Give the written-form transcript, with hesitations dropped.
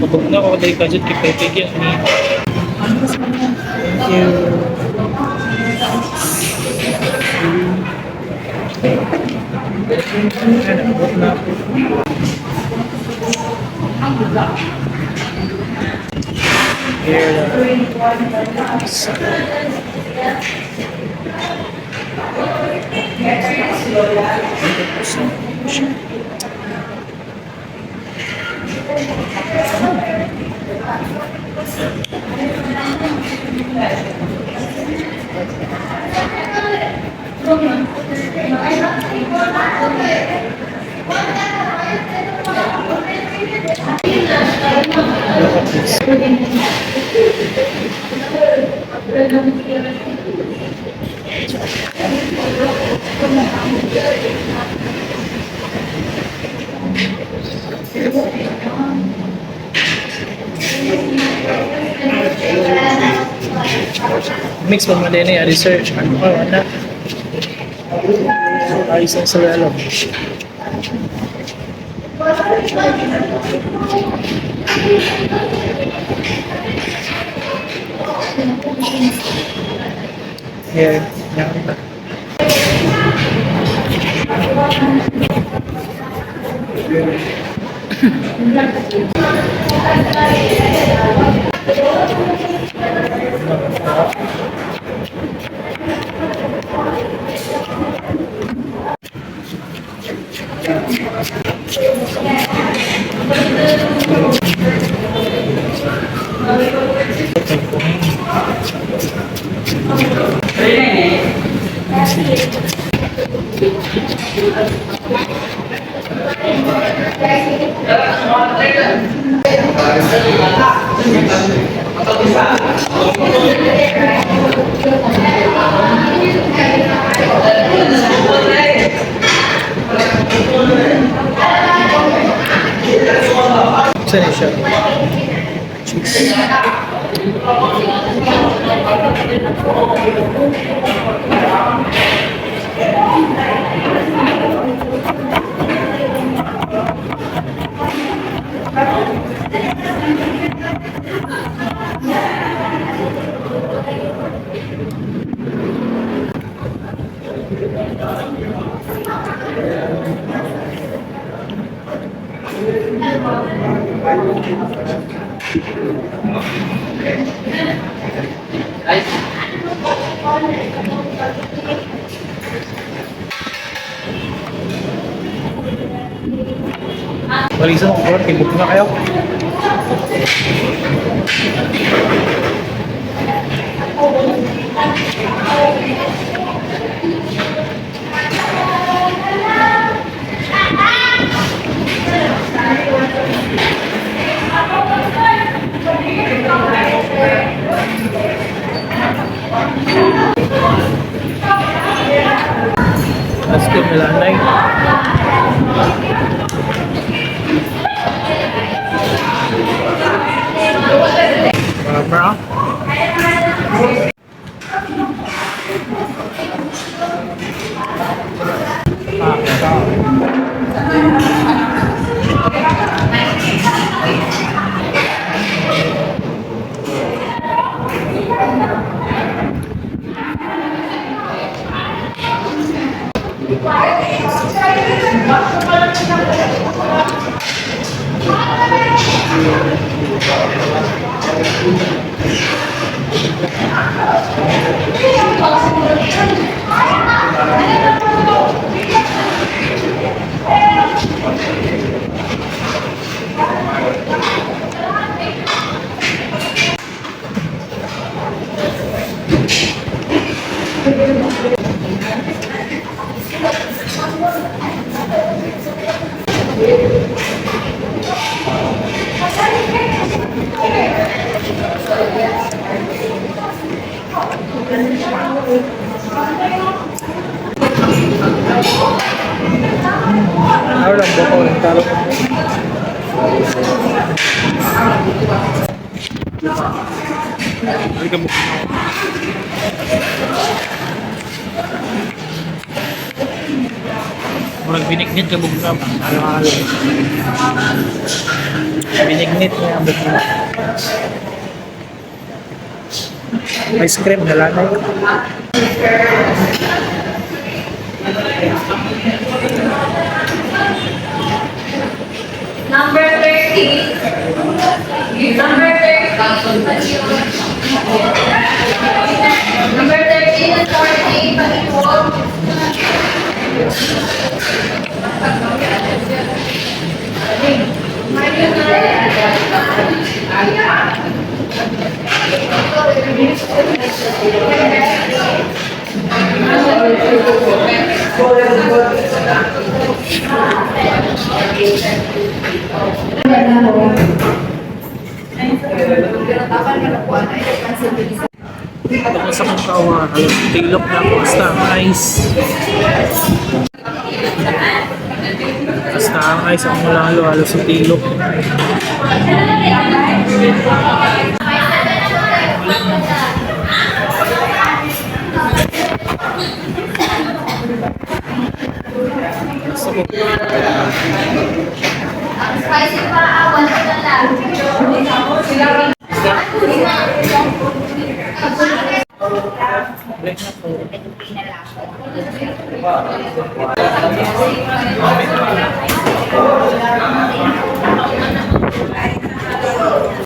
Pabog na ako dahil budget kay Pepe ni. Thank you. Ayan, abot na ako. Here. Look at this. Mix pa man din eh, research. Ano pa, wala. Ayos ang sa lalo. Yeah. Saan siya? Cheese. Balisan ko, tibok na kayo. Let's go, Milanay. Bra. Ah, Araw lang buko rin talo. Ay, kabuk. Murag binignit ka bugnaw. Halo-halo. Binignit niya ang bugnaw. Ice cream, wala na yun. Number 30. Number 30. Number 13 and 14, pakipot. Tapos akong kawa, halos tilok na ako. Basta ang ice. Basta ang ice, ang halo, halos sa tilok. Gusto ko. Ang spicy pa, ah, wala na lang. Break na po.